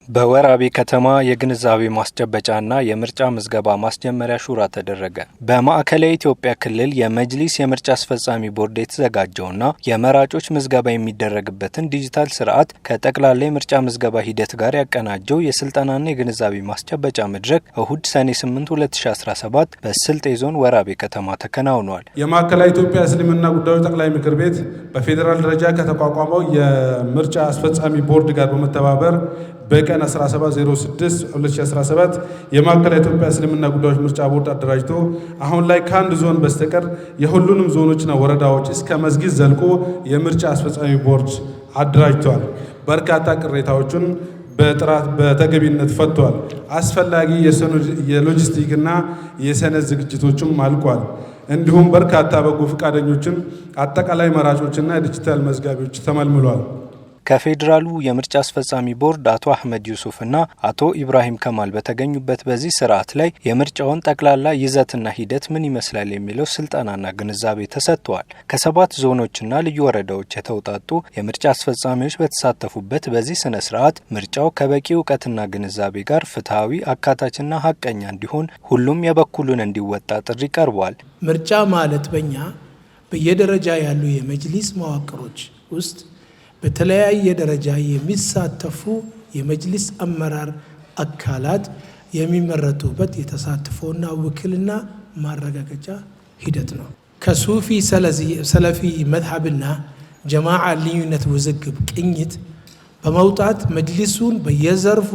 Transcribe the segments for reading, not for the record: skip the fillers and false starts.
በወራቤ ከተማ የግንዛቤ ማስጨበጫና የምርጫ ምዝገባ ማስጀመሪያ ሹራ ተደረገ። በማዕከላዊ ኢትዮጵያ ክልል የመጅሊስ የምርጫ አስፈጻሚ ቦርድ የተዘጋጀውና የመራጮች ምዝገባ የሚደረግበትን ዲጂታል ስርዓት ከጠቅላላ የምርጫ ምዝገባ ሂደት ጋር ያቀናጀው የስልጠናና የግንዛቤ ማስጨበጫ መድረክ እሁድ ሰኔ 8 2017 በስልጤ ዞን ወራቤ ከተማ ተከናውኗል። የማዕከላዊ ኢትዮጵያ እስልምና ጉዳዮች ጠቅላይ ምክር ቤት በፌዴራል ደረጃ ከተቋቋመው የምርጫ አስፈጻሚ ቦርድ ጋር በመተባበር በቀን 17/06/2017 የማዕከላዊ ኢትዮጵያ እስልምና ጉዳዮች ምርጫ ቦርድ አደራጅቶ አሁን ላይ ከአንድ ዞን በስተቀር የሁሉንም ዞኖችና ወረዳዎች እስከ መስጊድ ዘልቆ የምርጫ አስፈጻሚ ቦርድ አደራጅቷል። በርካታ ቅሬታዎችን በጥራት በተገቢነት ፈቷል። አስፈላጊ የሎጂስቲክና የሰነድ ዝግጅቶችም አልቋል። እንዲሁም በርካታ በጎ ፈቃደኞችን፣ አጠቃላይ መራጮችና የዲጂታል መዝጋቢዎች ተመልምሏል። ከፌዴራሉ የምርጫ አስፈጻሚ ቦርድ አቶ አህመድ ዩሱፍና አቶ ኢብራሂም ከማል በተገኙበት በዚህ ስርዓት ላይ የምርጫውን ጠቅላላ ይዘትና ሂደት ምን ይመስላል የሚለው ስልጠናና ግንዛቤ ተሰጥተዋል። ከሰባት ዞኖችና ልዩ ወረዳዎች የተውጣጡ የምርጫ አስፈጻሚዎች በተሳተፉበት በዚህ ስነ ስርዓት ምርጫው ከበቂ እውቀትና ግንዛቤ ጋር ፍትሐዊ፣ አካታችና ሀቀኛ እንዲሆን ሁሉም የበኩሉን እንዲወጣ ጥሪ ቀርቧል። ምርጫ ማለት በእኛ በየደረጃ ያሉ የመጅሊስ መዋቅሮች ውስጥ በተለያየ ደረጃ የሚሳተፉ የመጅሊስ አመራር አካላት የሚመረጡበት የተሳትፎና ውክልና ማረጋገጫ ሂደት ነው። ከሱፊ ሰለፊ መዝሀብና ጀማዓ ልዩነት ውዝግብ ቅኝት በመውጣት መጅሊሱን በየዘርፉ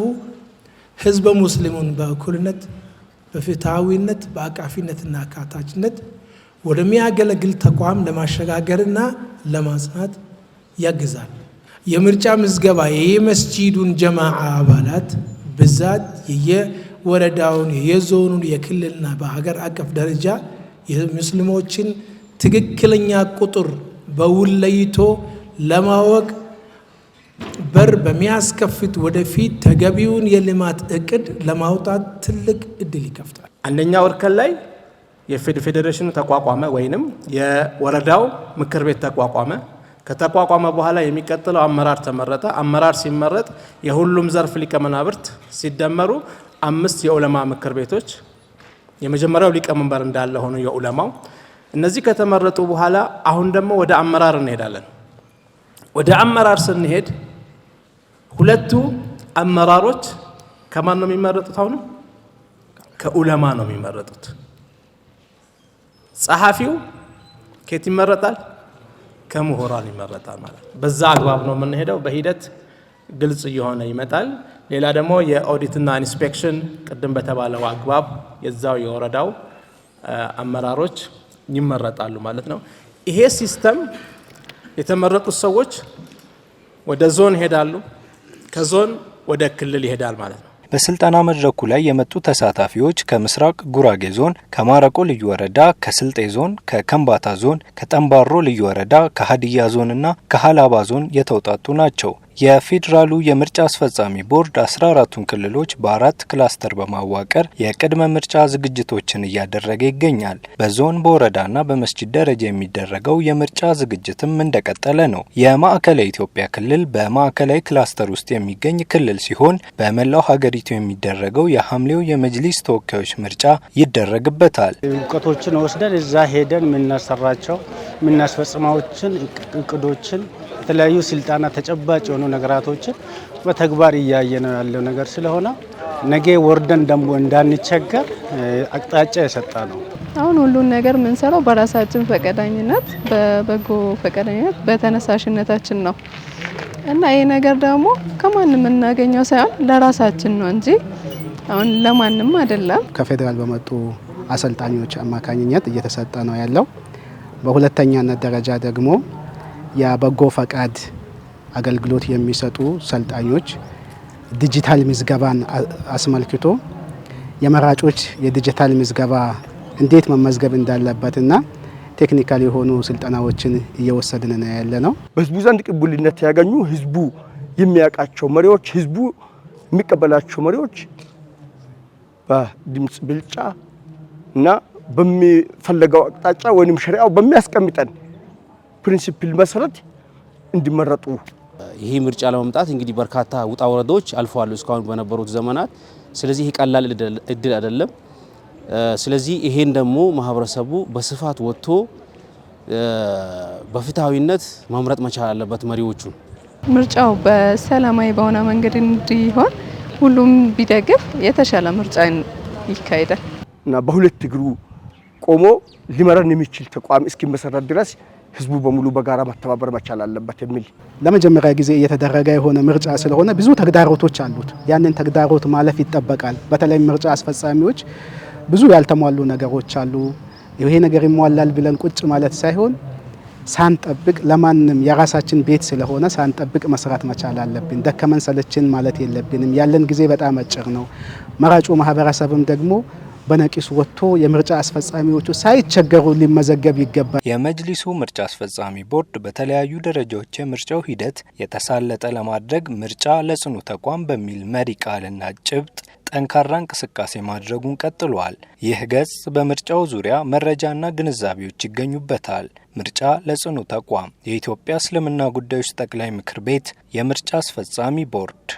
ህዝበ ሙስሊሙን በእኩልነት፣ በፍትሐዊነት፣ በአቃፊነትና አካታችነት ወደሚያገለግል ተቋም ለማሸጋገርና ለማጽናት ያግዛል። የምርጫ ምዝገባ የመስጂዱን ጀማዓ አባላት ብዛት የየወረዳውን፣ የየዞኑን፣ የክልልና በሀገር አቀፍ ደረጃ የሙስሊሞችን ትክክለኛ ቁጥር በውል ለይቶ ለማወቅ በር በሚያስከፍት ወደፊት ተገቢውን የልማት እቅድ ለማውጣት ትልቅ እድል ይከፍታል። አንደኛው እርከን ላይ የፌዴሬሽኑ ተቋቋመ ወይንም የወረዳው ምክር ቤት ተቋቋመ። ከተቋቋመ በኋላ የሚቀጥለው አመራር ተመረጠ። አመራር ሲመረጥ የሁሉም ዘርፍ ሊቀመናብርት ሲደመሩ 5 የዑለማ ምክር ቤቶች፣ የመጀመሪያው ሊቀመንበር እንዳለ ሆኖ የዑለማው፣ እነዚህ ከተመረጡ በኋላ አሁን ደግሞ ወደ አመራር እንሄዳለን። ወደ አመራር ስንሄድ ሁለቱ አመራሮች ከማን ነው የሚመረጡት? አሁንም ከዑለማ ነው የሚመረጡት። ጸሐፊው ከየት ይመረጣል? ከምሁራን ይመረጣል ማለት ነው። በዛ አግባብ ነው የምንሄደው። በሂደት ግልጽ እየሆነ ይመጣል። ሌላ ደግሞ የኦዲትና inspection ቅድም በተባለው አግባብ የዛው የወረዳው አመራሮች ይመረጣሉ ማለት ነው። ይሄ system የተመረጡት ሰዎች ወደ ዞን ይሄዳሉ፣ ከዞን ወደ ክልል ይሄዳል ማለት ነው። በስልጠና መድረኩ ላይ የመጡ ተሳታፊዎች ከምስራቅ ጉራጌ ዞን፣ ከማረቆ ልዩ ወረዳ፣ ከስልጤ ዞን፣ ከከምባታ ዞን፣ ከጠምባሮ ልዩ ወረዳ፣ ከሀዲያ ዞንና ከሀላባ ዞን የተውጣጡ ናቸው። የፌዴራሉ የምርጫ አስፈጻሚ ቦርድ 14ቱን ክልሎች በአራት ክላስተር በማዋቀር የቅድመ ምርጫ ዝግጅቶችን እያደረገ ይገኛል። በዞን፣ በወረዳና በመስጂድ ደረጃ የሚደረገው የምርጫ ዝግጅትም እንደቀጠለ ነው። የማዕከላዊ ኢትዮጵያ ክልል በማዕከላዊ ክላስተር ውስጥ የሚገኝ ክልል ሲሆን በመላው ሀገሪቱ የሚደረገው የሐምሌው የመጅሊስ ተወካዮች ምርጫ ይደረግበታል። እውቀቶችን ወስደን እዛ ሄደን የምናሰራቸው የምናስፈጽማዎችን እቅዶችን የተለያዩ ስልጠና ተጨባጭ የሆኑ ነገራቶችን በተግባር እያየ ነው ያለው ነገር ስለሆነ ነገ ወርደን ደግሞ እንዳንቸገር አቅጣጫ የሰጠ ነው። አሁን ሁሉን ነገር የምንሰራው በራሳችን ፈቃደኝነት፣ በበጎ ፈቃደኝነት፣ በተነሳሽነታችን ነው እና ይሄ ነገር ደግሞ ከማንም የምናገኘው ሳይሆን ለራሳችን ነው እንጂ አሁን ለማንም አይደለም። ከፌዴራል በመጡ አሰልጣኞች አማካኝነት እየተሰጠ ነው ያለው። በሁለተኛነት ደረጃ ደግሞ የበጎ ፈቃድ አገልግሎት የሚሰጡ ሰልጣኞች ዲጂታል ምዝገባን አስመልክቶ የመራጮች የዲጂታል ምዝገባ እንዴት መመዝገብ እንዳለበትና technical የሆኑ ስልጠናዎችን እየወሰድን ነው ያለ ነው። በህዝቡ ዘንድ ቅቡልነት ያገኙ፣ ህዝቡ የሚያውቃቸው መሪዎች፣ ህዝቡ የሚቀበላቸው መሪዎች በድምጽ ብልጫ እና በሚፈለገው አቅጣጫ ወይንም ሸሪዓው በሚያስቀምጠን principle መሰረት እንዲመረጡ ይሄ ምርጫ ለመምጣት እንግዲህ በርካታ ውጣ ውረዶች አልፈዋል እስካሁን በነበሩት ዘመናት። ስለዚህ ይሄ ቀላል እድል አይደለም። ስለዚህ ይሄን ደግሞ ማህበረሰቡ በስፋት ወጥቶ በፍትሃዊነት መምረጥ መቻል አለበት መሪዎቹን። ምርጫው በሰላማዊ በሆነ መንገድ እንዲሆን ሁሉም ቢደግፍ የተሻለ ምርጫ ይካሄዳል። እና በሁለት እግሩ ቆሞ ሊመራን የሚችል ተቋም እስኪመሰረት ድረስ ህዝቡ በሙሉ በጋራ መተባበር መቻል አለበት የሚል። ለመጀመሪያ ጊዜ እየተደረገ የሆነ ምርጫ ስለሆነ ብዙ ተግዳሮቶች አሉት። ያንን ተግዳሮት ማለፍ ይጠበቃል። በተለይ ምርጫ አስፈጻሚዎች ብዙ ያልተሟሉ ነገሮች አሉ። ይሄ ነገር ይሟላል ብለን ቁጭ ማለት ሳይሆን ሳንጠብቅ፣ ለማንም የራሳችን ቤት ስለሆነ ሳንጠብቅ መስራት መቻል አለብን። ደከመን ሰለችን ማለት የለብንም። ያለን ጊዜ በጣም አጭር ነው። መራጩ ማህበረሰብም ደግሞ በነቂስ ወጥቶ የምርጫ አስፈጻሚዎቹ ሳይቸገሩ ሊመዘገብ ይገባል። የመጅሊሱ ምርጫ አስፈጻሚ ቦርድ በተለያዩ ደረጃዎች የምርጫው ሂደት የተሳለጠ ለማድረግ ምርጫ ለጽኑ ተቋም በሚል መሪ ቃልና ጭብጥ ጠንካራ እንቅስቃሴ ማድረጉን ቀጥሏል። ይህ ገጽ በምርጫው ዙሪያ መረጃና ግንዛቤዎች ይገኙበታል። ምርጫ ለጽኑ ተቋም፣ የኢትዮጵያ እስልምና ጉዳዮች ጠቅላይ ምክር ቤት የምርጫ አስፈጻሚ ቦርድ።